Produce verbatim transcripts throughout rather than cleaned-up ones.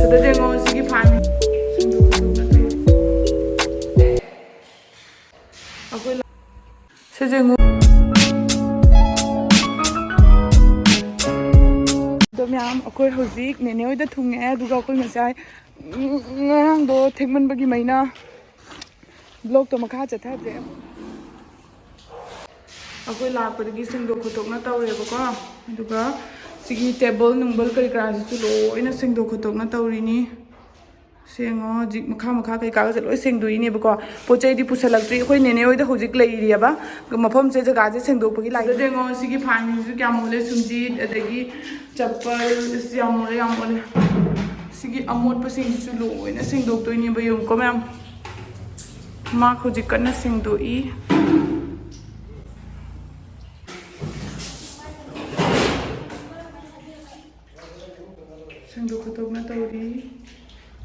ꯑꯗꯨꯗ ꯌꯦꯡꯉꯣ, ꯁꯤꯒꯤ ꯐꯥꯟ ꯑꯩꯈꯣꯏ ꯂꯥ-, ꯁꯤ ꯌꯦꯡꯉꯨ꯫ ꯑꯗꯣ ꯃꯌꯥꯝ, ꯑꯩꯈꯣꯏ ꯍꯧꯖꯤꯛ ꯅꯦꯅꯦ ꯍꯣꯏꯗ ꯊꯨꯡꯉꯦ, ꯑꯗꯨꯒ ꯑꯩꯈꯣꯏ ꯉꯁꯥꯏ, ꯎꯝ, ꯉꯔꯥꯡꯗꯣ ꯊꯦꯡꯃꯟꯕꯒꯤ ꯃꯩꯅ ꯕ꯭ꯂꯣꯛꯇꯣ ꯃꯈꯥ ꯆꯠꯊꯗ꯭ꯔꯦ꯫ ꯑꯩꯈꯣꯏ ꯂꯥꯛꯄꯗꯒꯤ ꯁꯦꯡꯗꯣꯛ ꯈꯣꯠꯇꯣꯛꯅ ꯇꯧꯔꯦꯕꯀꯣ, ꯑꯗꯨꯒ ꯁꯤꯒꯤ ꯇꯦꯕꯜ ꯅꯨꯡꯕꯜ ꯀꯔꯤ ꯀꯔꯥꯁꯤꯁꯨ ꯂꯣꯏꯅ ꯁꯦꯡꯗꯣꯛ ꯈꯣꯠꯇꯣꯛꯅ ꯇꯧꯔꯤꯅꯤ꯫ ꯁꯦꯡꯉꯣ, ꯍꯧꯖꯤꯛ ꯃꯈꯥ ꯃꯈꯥ ꯀꯩꯀꯥꯒꯁꯦ ꯂꯣꯏ ꯁꯦꯡꯗꯣꯛꯏꯅꯦꯕꯀꯣ꯫ ꯄꯣꯠ ꯆꯩꯗꯤ ꯄꯨꯁꯜꯂꯛꯇ꯭ꯔꯤ, ꯑꯩꯈꯣꯏ ꯅꯦꯅꯦ ꯍꯣꯏꯗ ꯍꯧꯖꯤꯛ ꯂꯩꯔꯤꯑꯕ꯫ ꯃꯐꯝꯁꯦ, ꯖꯒꯥꯁꯦ ꯁꯦꯡꯗꯣꯛꯄꯒꯤ ꯂꯥꯛꯏ꯫ ꯁꯤꯗ ꯌꯦꯡꯉꯣ, ꯁꯤꯒꯤ ꯐꯥꯟꯁꯤꯁꯨ ꯀꯌꯥꯝ ꯃꯣꯠꯂꯦ, ꯁꯨꯝꯖꯤꯠ, ꯑꯗꯒꯤ ꯆꯄꯜ, ꯑꯁ, ꯌꯥꯝ ꯃꯣꯠꯂꯦ, ꯌꯥꯝ ꯃꯣꯠꯂꯦ꯫ ꯁꯤꯒꯤ ꯑꯃꯣꯠꯄꯁꯤꯡꯁꯤꯁꯨ ꯂꯣꯏꯅ ꯁꯦꯡꯗꯣꯛꯇꯣꯏꯅꯦꯕ, ꯌꯦꯡꯉꯨꯀꯣ ꯃꯌꯥꯝ꯫ ꯃꯥ ꯍꯧꯖꯤꯛ ꯀꯟꯅ ꯁꯦꯡꯗꯣꯛꯏ꯫ ꯁꯦꯡꯗꯣꯛ ꯈꯣꯠꯇꯣꯛꯅ ꯇꯧꯔꯤ꯫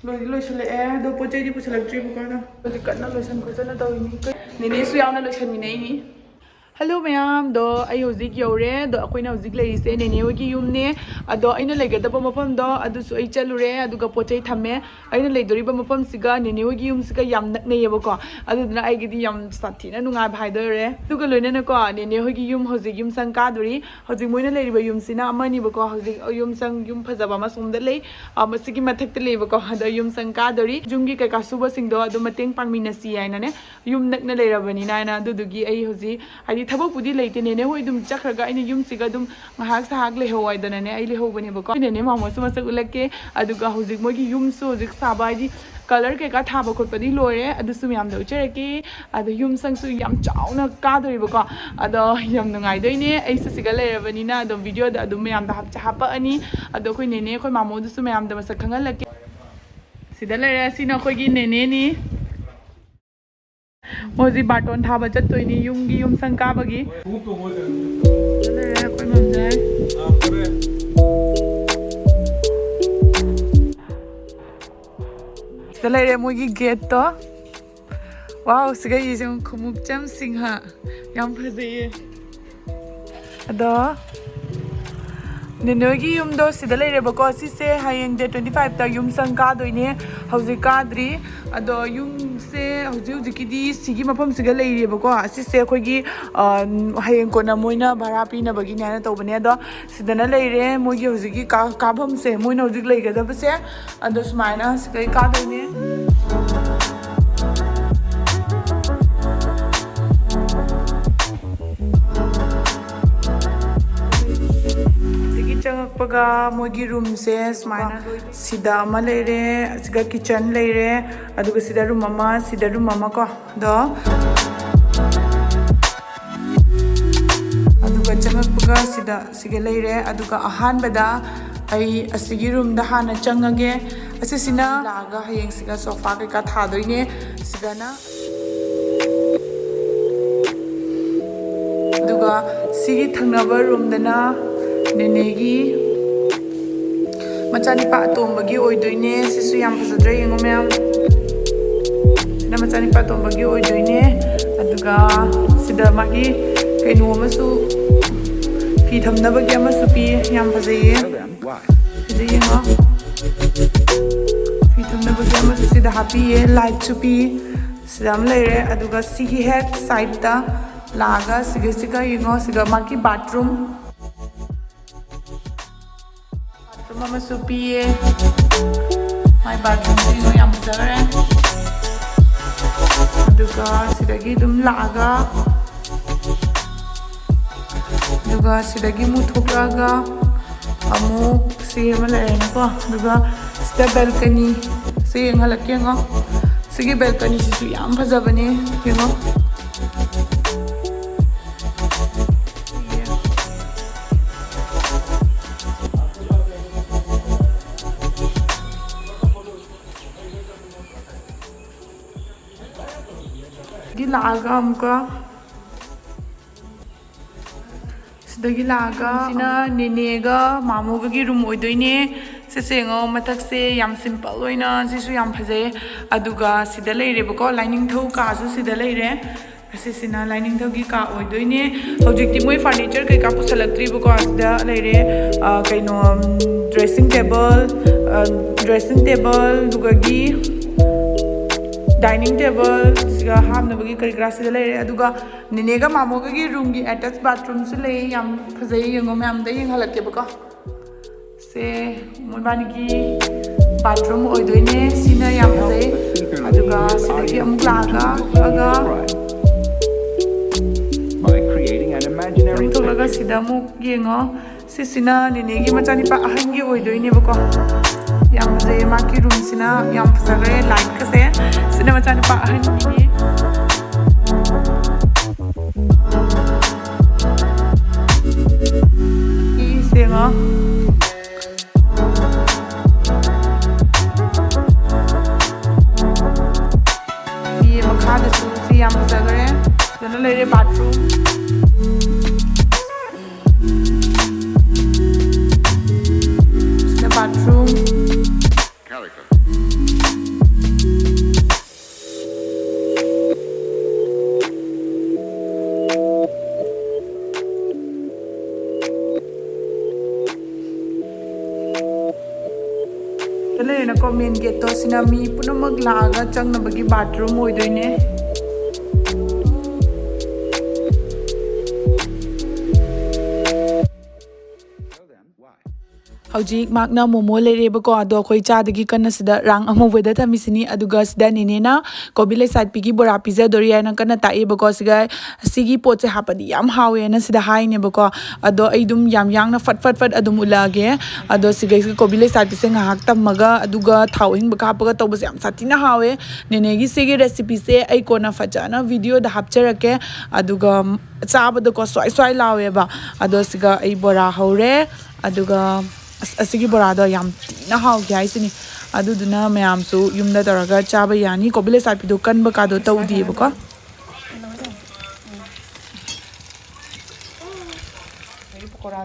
ꯂꯣꯏꯗꯤ ꯂꯣꯏꯁꯤꯜꯂꯛꯑꯦ, ꯑꯗꯣ ꯄꯣꯠ ꯆꯩꯗꯤ ꯄꯨꯁꯤꯜꯂꯛꯇ꯭ꯔꯤꯕꯀꯣ꯫ ꯑꯗꯣ ꯍꯧꯖꯤꯛ ꯀꯟꯅ ꯂꯣꯏꯁꯟ ꯈꯣꯠꯆꯟꯅ ꯇꯧꯔꯤꯅꯤ꯫ ꯅꯦꯅꯦꯁꯨ ꯌꯥꯎꯅ ꯂꯣꯏꯁꯟꯃꯤꯟꯅꯩꯅꯤ꯫ ꯍꯜꯂꯣ ꯃꯌꯥꯝꯗꯣ, ꯑꯩ ꯍꯧꯖꯤꯛ ꯌꯧꯔꯦ꯫ ꯑꯗꯣ ꯑꯩꯈꯣꯏꯅ ꯍꯧꯖꯤꯛ ꯂꯩꯔꯤꯁꯦ ꯅꯦꯅꯦ ꯍꯣꯏꯒꯤ ꯌꯨꯝꯅꯦ꯫ ꯑꯗꯣ ꯑꯩꯅ ꯂꯩꯒꯗꯕ ꯃꯐꯝꯗꯣ ꯑꯗꯨꯁꯨ ꯑꯩ ꯆꯠꯂꯨꯔꯦ, ꯑꯗꯨꯒ ꯄꯣꯠ ꯆꯩ ꯊꯝꯃꯦ꯫ ꯑꯩꯅ ꯂꯩꯗꯣꯔꯤꯕ ꯃꯐꯝꯁꯤꯒ ꯅꯦꯅꯦ ꯍꯣꯏꯒꯤ ꯌꯨꯝꯁꯤꯒ ꯌꯥꯝ ꯅꯛꯅꯩꯌꯦꯕꯀꯣ꯫ ꯑꯗꯨꯗꯨꯅ ꯑꯩꯒꯤꯗꯤ ꯌꯥꯝ ꯁꯥꯊꯤꯅ ꯅꯨꯡꯉꯥꯏꯕ ꯍꯥꯏꯗꯣꯏꯔꯦ꯫ ꯑꯗꯨꯒ ꯂꯣꯏꯅꯅꯀꯣ, ꯅꯦꯅꯦ ꯍꯣꯏꯒꯤ ꯌꯨꯝ ꯍꯧꯖꯤꯛ ꯌꯨꯝ ꯁꯪ ꯀꯥꯗꯣꯔꯤ꯫ ꯍꯧꯖꯤꯛ ꯃꯣꯏꯅ ꯂꯩꯔꯤꯕ ꯌꯨꯝꯁꯤꯅ ꯑꯃꯅꯤꯕꯀꯣ꯫ ꯍꯧꯖꯤꯛ ꯌꯨꯝ ꯁꯪ, ꯌꯨꯝ ꯐꯖꯕ ꯑꯃ ꯁꯣꯝꯗ ꯂꯩ, ꯑ, ꯃꯁꯤꯒꯤ ꯃꯊꯛꯇ ꯂꯩꯕꯀꯣ꯫ ꯑꯗꯣ ꯌꯨꯝ ꯁꯪ ꯀꯥꯗꯣꯔꯤ꯫ ꯌꯨꯝꯒꯤ ꯀꯩꯀꯥ ꯁꯨꯕꯁꯤꯡꯗꯣ ꯑꯗꯨꯝ ꯃꯇꯦꯡ ꯄꯥꯡꯃꯤꯟꯅꯁꯤ ꯍꯥꯏꯅꯅꯦ, ꯌꯨꯝ ꯅꯛꯅ ꯂꯩꯔꯕꯅꯤꯅ ꯍꯥꯏꯅ꯫ ꯑꯗꯨꯗꯨꯒꯤ ꯑꯩ ꯍꯧꯖꯤꯛ, ꯍꯥꯏꯗꯤ, ꯊꯕꯛꯄꯨꯗꯤ ꯂꯩꯇꯦ, ꯅꯦꯅꯦ ꯍꯣꯏ ꯑꯗꯨꯝ ꯆꯠꯈ꯭ꯔꯒ ꯑꯩꯅ ꯌꯨꯝꯁꯤꯒ ꯑꯗꯨꯝ ꯉꯥꯏꯍꯥꯛ ꯁꯍꯥꯛ ꯂꯩꯍꯧ ꯍꯥꯏꯗꯅꯅꯦ, ꯑꯩ ꯂꯩꯍꯧꯕꯅꯦꯕꯀꯣ꯫ ꯅꯦꯅꯦ ꯃꯥꯃꯣꯁꯨ ꯃꯁꯛ ꯎꯠꯂꯛꯀꯦ꯫ ꯑꯗꯨꯒ ꯍꯧꯖꯤꯛ ꯃꯣꯏꯒꯤ ꯌꯨꯝꯁꯨ ꯍꯧꯖꯤꯛ ꯁꯥꯕ, ꯍꯥꯏꯗꯤ, ꯀꯂꯔ ꯀꯩꯀꯥ ꯊꯥꯕ ꯈꯣꯠꯄꯗꯤ ꯂꯣꯏꯔꯦ, ꯑꯗꯨꯁꯨ ꯃꯌꯥꯝꯗ ꯎꯠꯆꯔꯛꯀꯦ꯫ ꯑꯗꯣ ꯌꯨꯝ ꯁꯪꯁꯨ ꯌꯥꯝ ꯆꯥꯎꯅ ꯀꯥꯗꯣꯔꯤꯕꯀꯣ꯫ ꯑꯗꯣ ꯌꯥꯝ ꯅꯨꯡꯉꯥꯏꯗꯣꯏꯅꯦ, ꯑꯩꯁꯨ ꯁꯤꯒ ꯂꯩꯔꯕꯅꯤꯅ꯫ ꯑꯗꯣ ꯚꯤꯗꯤꯑꯣꯗ ꯑꯗꯨꯝ ꯃꯌꯥꯝꯗ ꯍꯥꯞ-, ꯍꯥꯞꯄꯛꯑꯅꯤ꯫ ꯑꯗꯣ ꯑꯩꯈꯣꯏ ꯅꯦꯅꯦ, ꯑꯩꯈꯣꯏ ꯃꯥꯃꯣꯗꯨꯁꯨ ꯃꯌꯥꯝꯗ ꯃꯁꯛ ꯈꯪꯍꯜꯂꯛꯀꯦ꯫ ꯁꯤꯗ ꯂꯩꯔꯦ, ꯁꯤꯅ ꯑꯩꯈꯣꯏꯒꯤ ꯅꯦꯅꯦꯅꯤ꯫ ꯃꯣꯏ ꯍꯧꯖꯤꯛ ꯕꯥꯔꯇꯣꯟ ꯊꯥꯕ ꯆꯠꯇꯣꯏꯅꯤ, ꯌꯨꯝꯒꯤ ꯌꯨꯝ ꯁꯪ ꯀꯥꯕꯒꯤ꯫ ꯁꯤꯗ ꯂꯩꯔꯦ ꯑꯩꯈꯣꯏ ꯃꯝꯖꯥꯏ꯫ ꯁꯤꯗ ꯂꯩꯔꯦ ꯃꯣꯏꯒꯤ ꯒꯦꯠꯇꯣ꯫ ꯋꯥꯎ, ꯁꯤꯒ ꯏꯁꯦ ꯈꯨꯃꯨꯛꯆꯝ ꯁꯤꯡꯍ꯫ ꯌꯥꯝ ꯐꯖꯩꯌꯦ꯫ ꯑꯗꯣ ꯅꯦꯅꯦꯒꯤ ꯌꯨꯝꯗꯣ ꯁꯤꯗ ꯂꯩꯔꯦꯕꯀꯣ꯫ ꯁꯤꯁꯦ ꯍꯌꯦꯡ ꯗꯦꯠ ꯇ꯭ꯋꯦꯟꯇꯤ ꯐꯥꯏꯚꯇ ꯌꯨꯝ ꯁꯪ ꯀꯥꯗꯣꯏꯅꯦ꯫ ꯍꯧꯖꯤꯛ ꯀꯥꯗ꯭ꯔꯤ꯫ ꯑꯗꯣ ꯌꯨꯝꯁꯦ ꯍꯧꯖꯤꯛ ꯍꯧꯖꯤꯛꯀꯤꯗꯤ ꯁꯤꯒꯤ ꯃꯐꯝꯁꯤꯒ ꯂꯩꯔꯤꯑꯕꯀꯣ꯫ ꯑꯁꯤꯁꯦ ꯑꯩꯈꯣꯏꯒꯤ, ꯑ, ꯍꯌꯦꯡ ꯀꯣꯟꯅ ꯃꯣꯏꯅ ꯚꯔꯥ ꯄꯤꯅꯕꯒꯤꯅꯦ ꯍꯥꯏꯅ ꯇꯧꯕꯅꯦ꯫ ꯑꯗꯣ ꯁꯤꯗꯅ ꯂꯩꯔꯦ ꯃꯣꯏꯒꯤ ꯍꯧꯖꯤꯛꯀꯤ ꯀꯥ-, ꯀꯥꯐꯝꯁꯦ, ꯃꯣꯏꯅ ꯍꯧꯖꯤꯛ ꯂꯩꯒꯗꯕꯁꯦ꯫ ꯑꯗꯣ ꯁꯨꯃꯥꯏꯅ ꯁꯤꯗꯩ ꯀꯥꯗꯣꯏꯅꯦ꯫ ꯑꯗꯒꯤ ꯆꯪꯉꯛꯄꯒ ꯃꯣꯏꯒꯤ ꯔꯨꯝꯁꯦ ꯁꯨꯃꯥꯏꯅ, ꯁꯤꯗ ꯑꯃ ꯂꯩꯔꯦ, ꯑꯁꯤꯒ ꯀꯤꯠꯆꯟ ꯂꯩꯔꯦ, ꯑꯗꯨꯒ ꯁꯤꯗ ꯔꯨꯝ ꯑꯃ, ꯁꯤꯗ ꯔꯨꯝ ꯑꯃ ꯀꯣ꯫ ꯑꯗꯣ ꯑꯗꯨꯒ ꯆꯪꯉꯛꯄꯒ ꯁꯤꯗ ꯁꯤꯒ ꯂꯩꯔꯦ꯫ ꯑꯗꯨꯒ ꯑꯍꯥꯟꯕꯗ ꯑꯩ ꯑꯁꯤꯒꯤ ꯔꯨꯝꯗ ꯍꯥꯟꯅ ꯆꯪꯉꯒꯦ꯫ ꯑꯁꯤꯁꯤꯅ ꯂꯥꯛꯑꯒ ꯍꯌꯦꯡꯁꯤꯒ ꯁꯣꯐꯥ ꯀꯩꯀꯥ ꯊꯥꯗꯣꯏꯅꯦ꯫ ꯁꯤꯗꯅ, ꯑꯗꯨꯒ ꯁꯤꯒꯤ ꯊꯪꯅꯕ ꯔꯨꯝꯗꯅ ꯅꯦꯅꯦꯒꯤ ꯃꯆꯥꯅꯤꯄꯥ ꯑꯇꯣꯝꯕꯒꯤ ꯑꯣꯏꯗꯣꯏꯅꯦ꯫ ꯁꯤꯁꯨ ꯌꯥꯝ ꯐꯖꯗ꯭ꯔꯥ ꯌꯦꯡꯉꯣ ꯃꯌꯥꯝ꯫ ꯁꯤꯅ ꯃꯆꯥꯅꯤꯄꯥ ꯑꯇꯣꯝꯕꯒꯤ ꯑꯣꯏꯗꯣꯏꯅꯦ꯫ ꯑꯗꯨꯒ ꯁꯤꯗ ꯃꯥꯒꯤ ꯀꯩꯅꯣ ꯑꯃꯁꯨ, ꯐꯤ ꯊꯝꯅꯕꯒꯤ ꯑꯃꯁꯨ ꯄꯤ꯫ ꯌꯥꯝ ꯐꯖꯩꯌꯦ꯫ ꯁꯤꯗ ꯌꯦꯡꯉꯣ꯫ ꯐꯤ ꯊꯝꯅꯕꯒꯤ ꯑꯃꯁꯨ ꯁꯤꯗ ꯍꯥꯞꯄꯤꯌꯦ꯫ ꯂꯥꯏꯠꯁꯨ ꯄꯤ꯫ ꯁꯤꯗ ꯑꯃ ꯂꯩꯔꯦ꯫ ꯑꯗꯨꯒ ꯁꯤꯒꯤ ꯍꯦꯛ ꯁꯥꯏꯗꯇ ꯂꯥꯛꯑꯒ ꯁꯤꯒ, ꯁꯤꯒ ꯌꯦꯡꯉꯣ꯫ ꯁꯤꯒ ꯃꯥꯒꯤ ꯕꯥꯠꯔꯨꯝ꯫ ꯕꯥꯠꯔꯨꯝ ꯑꯃꯁꯨ ꯄꯤꯌꯦ꯫ ꯃꯥꯏ ꯕꯥꯠꯔꯨꯝꯁꯤꯁꯨ ꯌꯥꯝ ꯐꯖꯈ꯭ꯔꯦ꯫ ꯑꯗꯨꯒ ꯁꯤꯗꯒꯤ ꯑꯗꯨꯝ ꯂꯥꯛꯑꯒ, ꯑꯗꯨꯒ ꯁꯤꯗꯒꯤ ꯑꯃꯨꯛ ꯊꯣꯛꯂꯛꯑꯒ ꯑꯃꯨꯛ ꯁꯤ ꯑꯃ ꯂꯩꯔꯦꯅꯀꯣ꯫ ꯑꯗꯨꯒ ꯁꯤꯗ ꯕꯦꯜꯀꯅꯤ ꯁꯤ ꯌꯦꯡꯍꯜꯂꯛꯀꯦ ꯌꯦꯡꯉꯣ꯫ ꯁꯤꯒꯤ ꯕꯦꯜꯀꯅꯤꯁꯤꯁꯨ ꯌꯥꯝ ꯐꯖꯕꯅꯦ, ꯌꯦꯡꯉꯣ꯫ ꯁꯤꯗꯒꯤ ꯂꯥꯛꯑꯒ ꯑꯃꯨꯛꯀ, ꯁꯤꯗꯒꯤ ꯂꯥꯛꯑꯒ ꯁꯤꯅ ꯅꯦꯅꯦꯒ ꯃꯥꯃꯣꯒꯒꯤ ꯔꯨꯝ ꯑꯣꯏꯗꯣꯏꯅꯦ꯫ ꯁꯤꯁꯦ ꯌꯦꯡꯉꯣ, ꯃꯊꯛꯁꯦ ꯌꯥꯝ ꯁꯤꯝꯄꯜ ꯑꯣꯏꯅ, ꯁꯤꯁꯨ ꯌꯥꯝ ꯐꯖꯩ꯫ ꯑꯗꯨꯒ ꯁꯤꯗ ꯂꯩꯔꯦꯕꯀꯣ, ꯂꯥꯏꯅꯤꯡꯊꯧ ꯀꯥꯁꯨ ꯁꯤꯗ ꯂꯩꯔꯦ꯫ ꯑꯁꯤꯁꯤꯅ ꯂꯥꯏꯅꯤꯡꯊꯧꯒꯤ ꯀꯥ ꯑꯣꯏꯗꯣꯏꯅꯦ꯫ ꯍꯧꯖꯤꯛꯇꯤ ꯃꯣꯏ furniture ꯀꯩꯀꯥ ꯄꯨꯁꯜꯂꯛꯇ꯭ꯔꯤꯕꯀꯣ꯫ ꯑꯁꯤꯗ ꯂꯩꯔꯦ, ꯑ, ꯀꯩꯅꯣ, dressing table, dressing table, ꯑꯗꯨꯒꯒꯤ dining table, ꯁꯤꯒ ꯍꯥꯞꯅꯕꯒꯤ ꯀꯔꯤ ꯀꯔꯥ ꯁꯤꯗ ꯂꯩꯔꯦ꯫ ꯑꯗꯨꯒ ꯅꯦꯅꯦꯒ ꯃꯥꯃꯣꯒꯒꯤ roomꯒꯤ attached bathroomꯁꯨ ꯂꯩ꯫ ꯌꯥꯝ ꯐꯖꯩ, ꯌꯦꯡꯉꯣ, ꯃꯌꯥꯝꯗ ꯌꯦꯡꯍꯜꯂꯛꯀꯦꯕꯀꯣ꯫ ꯁꯦ ꯃꯣꯏꯕꯥꯅꯤꯒꯤ bathroom ꯑꯣꯏꯗꯣꯏꯅꯦ꯫ ꯁꯤꯅ ꯌꯥꯝ ꯐꯖꯩ꯫ ꯑꯗꯨꯒ ꯁꯤꯗꯒꯤ ꯑꯃꯨꯛ ꯂꯥꯛꯑꯒ, ꯊꯣꯛꯂꯛꯑꯒ, ꯑꯗꯨꯝ ꯊꯣꯛꯂꯛꯑꯒ ꯁꯤꯗ ꯑꯃꯨꯛ ꯌꯦꯡꯉꯣ꯫ ꯁꯤꯁꯤꯅ ꯅꯦꯅꯦꯒꯤ ꯃꯆꯥꯅꯤꯄꯥ ꯑꯍꯟꯒꯤ ꯑꯣꯏꯗꯣꯏꯅꯦꯕꯀꯣ꯫ ꯌꯥꯝ ꯐꯖꯩꯌꯦ ꯃꯥꯒꯤ roomꯁꯤꯅ, ꯌꯥꯝ ꯐꯖꯈ꯭ꯔꯦ꯫ Lightꯀꯁꯦ, ꯁꯤꯅ ꯃꯆꯥꯅꯤꯄꯥ ꯑꯍꯟꯒꯤꯅꯦ꯫ ꯁꯤꯁꯦ ꯌꯦꯡꯉꯣ꯫ ꯁꯤ ꯃꯈꯥꯗꯁꯨ ꯁꯤ ꯌꯥꯝ ꯐꯖꯈ꯭ꯔꯦ꯫ ꯐꯖꯅ ꯂꯩꯔꯦ bathroom꯫ ꯁꯤꯅ bathroom꯫ ꯂꯩꯔꯦꯅꯀꯣ, main gateꯇꯣ꯫ ꯁꯤꯅ ꯃꯤ ꯄꯨꯝꯅꯃꯛ ꯂꯥꯛꯑꯒ ꯆꯪꯅꯕꯒꯤ bathroom ꯑꯣꯏꯗꯣꯏꯅꯦ꯫ ꯍꯧꯖꯤꯛ ꯃꯥꯛꯅ ꯃꯣꯃꯣ ꯂꯩꯔꯦꯕꯀꯣ, ꯑꯗꯣ ꯑꯩꯈꯣꯏ ꯆꯥꯗꯒꯤ ꯀꯟꯅ ꯁꯤꯗ ꯔꯥꯡ ꯑꯃꯨꯕꯗ ꯊꯝꯃꯤꯁꯤꯅꯤ꯫ ꯑꯗꯨꯒ ꯁꯤꯗ ꯅꯦꯅꯦꯅ ꯀꯣꯕꯤ ꯂꯩꯁꯥꯠꯄꯤꯒꯤ ꯕꯣꯔꯥ ꯄꯤꯖꯗꯣꯔꯤ ꯍꯥꯏꯅ ꯀꯟꯅ ꯇꯥꯛꯑꯦꯕꯀꯣ꯫ ꯁꯤꯒ, "ꯁꯤꯒꯤ ꯄꯣꯠꯁꯦ ꯍꯥꯞꯄꯗꯤ ꯌꯥꯝ ꯍꯥꯎꯋꯦꯅ" ꯁꯤꯗ ꯍꯥꯏꯅꯦꯕꯀꯣ꯫ ꯑꯗꯣ ꯑꯩ ꯑꯗꯨꯝ ꯌꯥꯝ ꯌꯥꯡꯅ ꯐꯠ ꯐꯠ ꯐꯠ ꯑꯗꯨꯝ ꯎꯠꯂꯛꯑꯒꯦ꯫ ꯑꯗꯣ ꯁꯤꯒꯩꯁꯤꯒ ꯀꯣꯕꯤ ꯂꯩꯁꯥꯠꯄꯤꯁꯦ ꯉꯥꯏꯍꯥꯛ ꯇꯝꯃꯒ, ꯑꯗꯨꯒ ꯊꯥꯎ ꯑꯍꯤꯡꯕꯒ ꯍꯥꯞꯄꯒ ꯇꯧꯕꯁꯦ ꯌꯥꯝ ꯁꯥꯊꯤꯅ ꯍꯥꯎꯋꯦ꯫ ꯅꯦꯅꯦꯒꯤ ꯁꯤꯒꯤ recipeꯁꯦ ꯑꯩ ꯀꯣꯟꯅ ꯐꯖꯅ videoꯗ ꯍꯥꯞꯆꯔꯛꯀꯦ꯫ ꯑꯗꯨꯒ ꯆꯥꯕꯗꯀꯣ ꯁ꯭ꯋꯥꯏ ꯁ꯭ꯋꯥꯏ ꯂꯥꯎꯋꯦꯕ꯫ ꯑꯗꯣ ꯁꯤꯒ ꯑꯩ ꯕꯣꯔꯥ ꯍꯧꯔꯦ꯫ ꯑꯗꯨꯒ ꯑꯁ, ꯑꯁꯤꯒꯤ ꯕꯣꯔꯥꯗꯣ ꯌꯥꯝ ꯊꯤꯅ ꯍꯥꯎꯈꯤ ꯍꯥꯏꯁꯤꯅꯤ꯫ ꯑꯗꯨꯗꯨꯅ ꯃꯌꯥꯝꯁꯨ ꯌꯨꯝꯗ ꯇꯧꯔꯒ ꯆꯥꯕ ꯌꯥꯅꯤ꯫ ꯀꯣꯕꯤ ꯂꯩꯁꯥꯠꯄꯤꯗꯣ ꯀꯟꯕ ꯀꯥꯗꯣ ꯇꯧꯗꯦꯕꯀꯣ꯫ ꯑꯗꯒꯤ ꯄꯀꯣꯔꯥ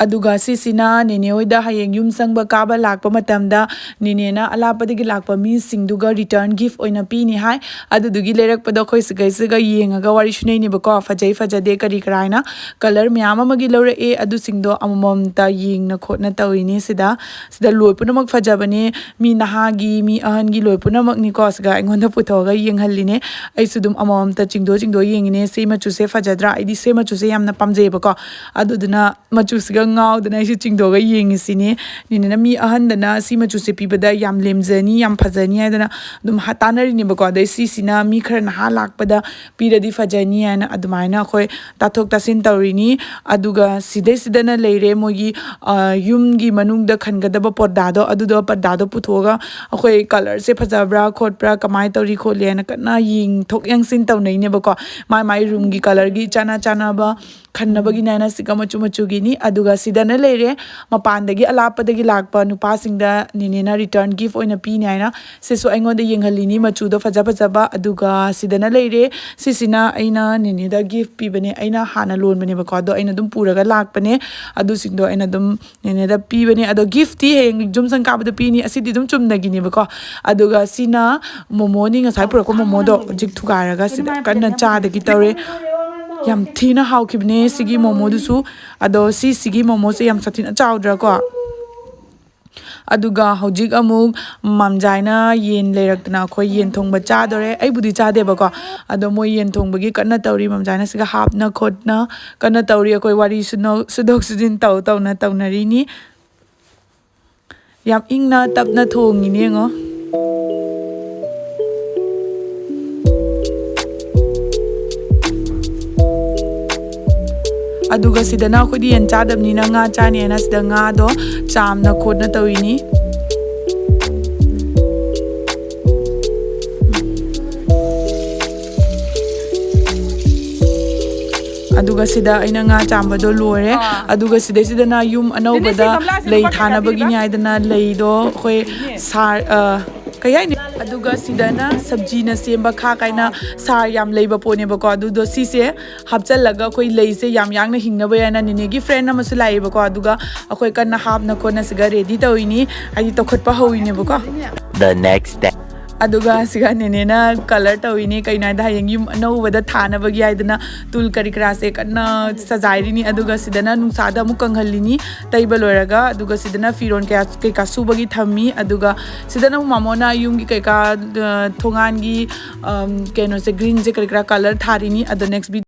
ꯑꯗꯨꯒ ꯁꯤꯁꯤꯅ ꯅꯦꯅꯦ ꯍꯣꯏꯗ ꯍꯌꯦꯡ ꯌꯨꯝ ꯆꯪꯕ ꯀꯥꯕ ꯂꯥꯛꯄ ꯃꯇꯝꯗ ꯅꯦꯅꯦꯅ ꯑꯂꯥꯞꯄꯗꯒꯤ ꯂꯥꯛꯄ ꯃꯤꯁꯤꯡꯗꯨꯒ return gift ꯑꯣꯏꯅ ꯄꯤꯅꯤ ꯍꯥꯏ꯫ ꯑꯗꯨꯗꯨꯒꯤ ꯂꯩꯔꯛꯄꯗꯣ ꯑꯩꯈꯣꯏ ꯁꯤꯒꯩꯁꯤꯒ ꯌꯦꯡꯉꯒ ꯋꯥꯔꯤ ꯁꯨꯅꯩꯅꯦꯕꯀꯣ, ꯐꯖꯩ ꯐꯖꯗꯦ ꯀꯔꯤ ꯀꯔꯥ ꯍꯥꯏꯅ꯫ Colour ꯃꯌꯥꯝ ꯑꯃꯒꯤ ꯂꯧꯔꯛꯑꯦ, ꯑꯗꯨꯁꯤꯡꯗꯣ ꯑꯃꯃꯝꯇ ꯌꯦꯡꯅ ꯈꯣꯠꯅ ꯇꯧꯔꯤꯅꯤ ꯁꯤꯗ꯫ ꯁꯤꯗ ꯂꯣꯏ ꯄꯨꯝꯅꯃꯛ ꯐꯖꯕꯅꯦ, ꯃꯤ ꯅꯍꯥꯒꯤ, ꯃꯤ ꯑꯍꯟꯒꯤ, ꯂꯣꯏ ꯄꯨꯝꯅꯃꯛꯅꯤꯀꯣ꯫ ꯁꯤꯒ ꯑꯩꯉꯣꯟꯗ ꯄꯨꯊꯣꯛꯑꯒ ꯌꯦꯡꯍꯜꯂꯤꯅꯦ꯫ ꯑꯩꯁꯨ ꯑꯗꯨꯝ ꯑꯃꯃꯝꯇ ꯆꯤꯡꯗꯣꯛ ꯆꯤꯡꯗꯣꯛ ꯌꯦꯡꯉꯤꯅꯦ꯫ ꯁꯤ ꯃꯆꯨꯁꯦ ꯐꯖꯗ꯭ꯔꯥ? ꯑꯩꯗꯤ ꯁꯤ ꯃꯆꯨꯁꯦ ꯌꯥꯝꯅ ꯄꯥꯝꯖꯩꯌꯦꯕꯀꯣ꯫ ꯑꯗꯨꯗꯨꯅ ꯃꯆꯨꯁꯤꯒ ꯉꯥꯎꯗꯅ ꯑꯩꯁꯨ ꯆꯤꯡꯗꯣꯛꯑꯒ ꯌꯦꯡꯉꯤꯁꯤꯅꯦ꯫ ꯅꯦꯅꯦꯅ ꯃꯤ ꯑꯍꯟꯗꯅ ꯁꯤ ꯃꯆꯨꯁꯦ ꯄꯤꯕꯗ ꯌꯥꯝ ꯂꯦꯝꯖꯅꯤ, ꯌꯥꯝ ꯐꯖꯅꯤ ꯍꯥꯏꯗꯅ ꯑꯗꯨꯝ ꯍꯥ-, ꯇꯥꯟꯅꯔꯤꯅꯦꯕꯀꯣ꯫ ꯑꯗꯩ ꯁꯤꯁꯤꯅ ꯃꯤ ꯈꯔ ꯅꯍꯥ ꯂꯥꯛꯄꯗ ꯄꯤꯔꯗꯤ ꯐꯖꯅꯤ ꯍꯥꯏꯅ ꯑꯗꯨꯃꯥꯏꯅ ꯑꯩꯈꯣꯏ ꯇꯥꯊꯣꯛ ꯇꯥꯁꯤꯟ ꯇꯧꯔꯤꯅꯤ꯫ ꯑꯗꯨꯒ ꯁꯤꯗꯩꯁꯤꯗꯅ ꯂꯩꯔꯦ ꯃꯣꯏꯒꯤ, ꯑ, ꯌꯨꯝꯒꯤ ꯃꯅꯨꯡꯗ ꯈꯟꯒꯗꯕ ꯄꯣꯔꯗꯥꯗꯣ, ꯑꯗꯨꯗꯣ ꯄꯔꯗꯥꯗꯣ ꯄꯨꯊꯣꯛꯑꯒ ꯑꯩꯈꯣꯏ colourꯁꯦ ꯐꯖꯕ꯭ꯔꯥ ꯈꯣꯠꯄ꯭ꯔꯥ, ꯀꯃꯥꯏꯅ ꯇꯧꯔꯤ ꯈꯣꯠꯂꯤ ꯍꯥꯏꯅ ꯀꯟꯅ ꯌꯦꯡꯊꯣꯛ ꯌꯦꯡꯁꯤꯟ ꯇꯧꯅꯩꯅꯦꯕꯀꯣ꯫ ꯃꯥꯏ ꯃꯥꯏ roomꯒꯤ colourꯒꯤ ꯆꯥꯅ ꯆꯥꯅꯕ ꯈꯟꯅꯕꯒꯤꯅꯦꯅ ꯁꯤꯒ ꯃꯆꯨ ꯃꯆꯨꯒꯤꯅꯤ꯫ ꯑꯗꯨꯒ ꯁꯤꯗꯅ ꯂꯩꯔꯦ ꯃꯄꯥꯟꯗꯒꯤ ꯑꯂꯥꯞꯄꯗꯒꯤ ꯂꯥꯛꯄ ꯅꯨꯄꯥꯁꯤꯡꯗ ꯅꯦꯅꯦꯅ return gift ꯑꯣꯏꯅ ꯄꯤꯅꯤ ꯍꯥꯏꯅ꯫ ꯁꯤꯁꯨ ꯑꯩꯉꯣꯟꯗ ꯌꯦꯡꯍꯜꯂꯤꯅꯤ ꯃꯆꯨꯗꯣ ꯐꯖ ꯐꯖꯕ꯫ ꯑꯗꯨꯒ ꯁꯤꯗꯅ ꯂꯩꯔꯦ꯫ ꯁꯤꯁꯤꯅ ꯑꯩꯅ ꯅꯦꯅꯦꯗ gift ꯄꯤꯕꯅꯦ꯫ ꯑꯩꯅ ꯍꯥꯟꯅ ꯂꯣꯟꯕꯅꯦꯕꯀꯣ, ꯑꯗꯣ ꯑꯩꯅ ꯑꯗꯨꯝ ꯄꯨꯔꯒ ꯂꯥꯛꯄꯅꯦ꯫ ꯑꯗꯨꯁꯤꯡꯗꯣ ꯑꯩꯅ ꯑꯗꯨꯝ ꯅꯦꯅꯦꯗ ꯄꯤꯕꯅꯦ꯫ ꯑꯗꯣ giftꯇꯤ ꯍꯌꯦꯡ ꯌꯨꯝ ꯆꯪ ꯀꯥꯕꯗ ꯄꯤꯅꯤ꯫ ꯑꯁꯤꯗꯤ ꯑꯗꯨꯝ ꯆꯨꯝꯅꯒꯤꯅꯦꯕꯀꯣ꯫ ꯑꯗꯨꯒ ꯁꯤꯅ ꯃꯣꯃꯣꯅꯤ, ꯉꯁꯥꯏ ꯄꯨꯔꯛꯄ ꯃꯣꯃꯣꯗꯣ ꯍꯧꯖꯤꯛ ꯊꯨꯒꯥꯏꯔꯒ ꯁꯤꯗ ꯀꯟꯅ ꯆꯥꯗꯒꯤ ꯇꯧꯔꯦ꯫ ꯌꯥꯝ ꯊꯤꯅ ꯍꯥꯎꯈꯤꯕꯅꯦ ꯁꯤꯒꯤ ꯃꯣꯃꯣꯗꯨꯁꯨ꯫ ꯑꯗꯣ ꯁꯤꯁꯤꯒꯤ ꯃꯣꯃꯣꯁꯦ ꯌꯥꯝ ꯁꯥꯊꯤꯅ ꯆꯥꯎꯗ꯭ꯔꯥꯀꯣ? ꯑꯗꯨꯒ ꯍꯧꯖꯤꯛ ꯑꯃꯨꯛ ꯃꯝꯖꯥꯏꯅ ꯌꯦꯟ ꯂꯩꯔꯛꯇꯅ ꯑꯩꯈꯣꯏ ꯌꯦꯟ ꯊꯣꯡꯕ ꯆꯥꯗꯣꯔꯦ꯫ ꯑꯩꯕꯨꯗꯤ ꯆꯥꯗꯦꯕꯀꯣ, ꯑꯗꯣ ꯃꯣꯏ ꯌꯦꯟ ꯊꯣꯡꯕꯒꯤ ꯀꯟꯅ ꯇꯧꯔꯤ, ꯃꯝꯖꯥꯏꯅ ꯁꯤꯒ ꯍꯥꯞꯅ ꯈꯣꯠꯅ ꯀꯟꯅ ꯇꯧꯔꯤ꯫ ꯑꯩꯈꯣꯏ ꯋꯥꯔꯤ ꯁꯨꯅꯧ-, ꯁꯨꯗꯣꯛ ꯁꯨꯖꯤꯟ ꯇꯧ ꯇꯧꯅ ꯇꯧꯅꯔꯤꯅꯤ꯫ ꯌꯥꯝ ꯏꯪꯅ ꯇꯞꯅ ꯊꯣꯡꯉꯤꯅꯦ ꯌꯦꯡꯉꯣ꯫ ꯑꯗꯨꯒ ꯁꯤꯗꯅ ꯑꯩꯈꯣꯏꯗꯤ ꯌꯦꯟ ꯆꯥꯗꯕꯅꯤꯅ ꯉꯥ ꯆꯥꯅꯤ ꯍꯥꯏꯅ ꯁꯤꯗ ꯉꯥꯗꯣ ꯆꯥꯝꯅ ꯈꯣꯠꯅ ꯇꯧꯔꯤꯅꯤ꯫ ꯑꯗꯨꯒ ꯁꯤꯗ ꯑꯩꯅ ꯉꯥ ꯆꯥꯝꯕꯗꯣ ꯂꯣꯏꯔꯦ꯫ ꯑꯥ꯫ ꯑꯗꯨꯒ ꯁꯤꯗꯩꯁꯤꯗꯅ ꯌꯨꯝ ꯑꯅꯧꯕꯗ ꯁꯤ ꯒꯝꯂꯥꯁꯦ ꯂꯩ ꯂꯨꯄꯥ ꯀꯌꯥ ꯊꯥꯅꯕꯒꯤꯅꯤ ꯄꯤꯔꯤꯕ? ꯍꯥꯏꯗꯅ ꯂꯩꯗꯣ ꯑꯩꯈꯣꯏ ꯁꯥꯔ-, ꯑ, ꯀꯩ ꯍꯥꯏꯅꯤ? ꯑꯗꯨꯒ ꯁꯤꯗꯅ ꯁꯕꯖꯤꯅ ꯁꯦꯝꯕ ꯈꯥ ꯀꯥꯏꯅ ꯁꯥꯔ ꯌꯥꯝ ꯂꯩꯕ ꯄꯣꯠꯅꯦꯕꯀꯣ꯫ ꯑꯗꯨꯗꯣ ꯁꯤꯁꯦ ꯍꯥꯞꯆꯜꯂꯒ ꯑꯩꯈꯣꯏ ꯂꯩꯁꯦ ꯌꯥꯝ ꯌꯥꯡꯅ ꯍꯤꯡꯅꯕ ꯍꯥꯏꯅ ꯅꯦꯅꯦꯒꯤ ꯐ꯭ꯔꯦꯟ ꯑꯃꯁꯨ ꯂꯥꯛꯑꯦꯕꯀꯣ꯫ ꯑꯗꯨꯒ ꯑꯩꯈꯣꯏ ꯀꯟꯅ ꯍꯥꯞꯅ ꯈꯣꯠꯅ ꯁꯤꯒ ꯔꯦꯗꯤ ꯇꯧꯔꯤꯅꯤ, ꯍꯥꯏꯗꯤ ꯇꯧꯈꯠꯄ ꯍꯧꯔꯤꯅꯦꯕꯀꯣ꯫ The next day. ꯑꯗꯨꯒ ꯁꯤꯒ ꯅꯦꯅꯦꯅ ꯀꯂꯔ ꯇꯧꯔꯤꯅꯤ꯫ ꯀꯩꯅꯣ ꯍꯥꯏꯗ, ꯍꯌꯦꯡ ꯌꯨꯝ ꯑꯅꯧꯕꯗ ꯊꯥꯅꯕꯒꯤ ꯍꯥꯏꯗꯅ ꯇꯨꯜ ꯀꯔꯤ ꯀꯔꯥꯁꯦ ꯀꯟꯅ ꯁꯖꯥꯏꯔꯤꯅꯤ꯫ ꯑꯗꯨꯒ ꯁꯤꯗꯅ ꯅꯨꯡꯁꯥꯗ ꯑꯃꯨꯛ ꯀꯪꯍꯜꯂꯤꯅꯤ, ꯇꯩꯕ ꯂꯣꯏꯔꯒ꯫ ꯑꯗꯨꯒ ꯁꯤꯗꯅ ꯐꯤꯔꯣꯜ ꯀꯌꯥ ꯀꯩꯀꯥ ꯁꯨꯕꯒꯤ ꯊꯝꯃꯤ꯫ ꯑꯗꯨꯒ ꯁꯤꯗꯅ ꯑꯃꯨꯛ ꯃꯥꯃꯣꯅ ꯌꯨꯝꯒꯤ ꯀꯩꯀꯥ, ꯑ, ꯊꯣꯡꯒꯥꯟꯒꯤ, ꯑꯝ, ꯀꯩꯅꯣꯁꯦ, ꯒ꯭ꯔꯤꯟꯁꯦ ꯀꯔꯤ ꯀꯔꯥ ꯀꯂꯔ ꯊꯥꯔꯤꯅꯤ꯫ ꯑꯗꯣ ꯅꯦꯛꯁ